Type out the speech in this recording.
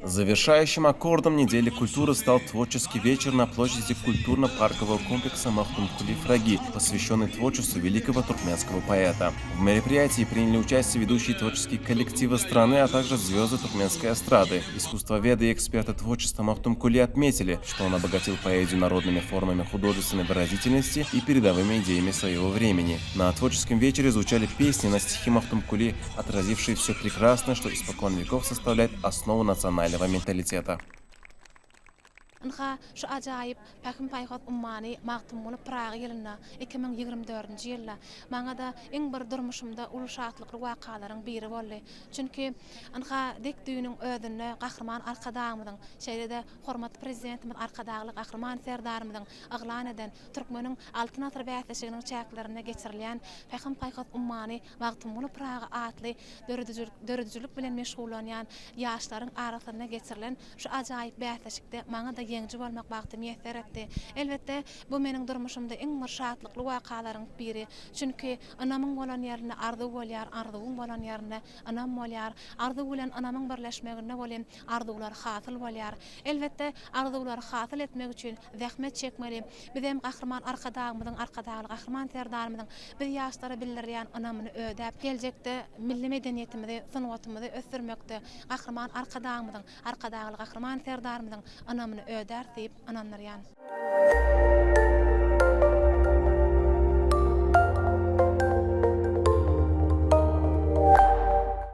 Завершающим аккордом недели культуры стал творческий вечер на площади культурно-паркового комплекса Махтумкули Фраги, посвященный творчеству великого туркменского поэта. В мероприятии приняли участие ведущие творческие коллективы страны, а также звезды туркменской эстрады. Искусствоведы и эксперты творчества Махтумкули отметили, что он обогатил поэзию народными формами художественной выразительности и передовыми идеями своего времени. На творческом вечере звучали песни на стихи Махтумкули, отразившие все прекрасное, что испокон веков составляет основу национального менталитета. Ynha, şu ajaýyp Pähim-paýhas ummany Magtymguly Pyragy ýylynda, 2024-nji ýylda maňa-da iň bir durmuşymda uly şatlykly wakalaryň biri boldy. Çünki, ynha, dek düýnüň özünde Gahryman Arkadagymyzyň, şeýle-de hormatly Prezidentimiz Arkadagly Gahryman Serdarymyzyň yglan eden Türkmeniň Altyn asyry bäsleşiginiň çäklerinde geçirilýän Pähim-paýhas ummany Magtymguly Pyragy atly döredijilik bilen meşgullanýan ýaşlaryň arasynda geçirilen şu ajaýyp bäsleşikde maňa-da ýeňiji bolmak bagty miýesser etdi. Elbetde, bu meniň durmuşymda iň bir şatlykly wakalaryň biri. Çünki ynamyň bolan ýerinde arzuw bolýar, arzuwyň bolan ýerinde ynam bolýar. Arzuw bilen ynamyň birleşmeginde welin arzuwlar hasyl bolýar. Elbetde, arzuwlary hasyl etmek üçin zähmet çekmeli. Bizem Gahryman Arkadagymyzyň, Arkadagly Gahryman Serdarymyzyň biz ýaşlara bildirýän ynamyny ödäp, geljekde milli medeniýetimizi, sungatymyzy ösdürmekde Gahryman Arkadagymyzyň, Arkadagly Gahryman Serdarymyzyň ynamyny ödäris diýip ynandyrýan.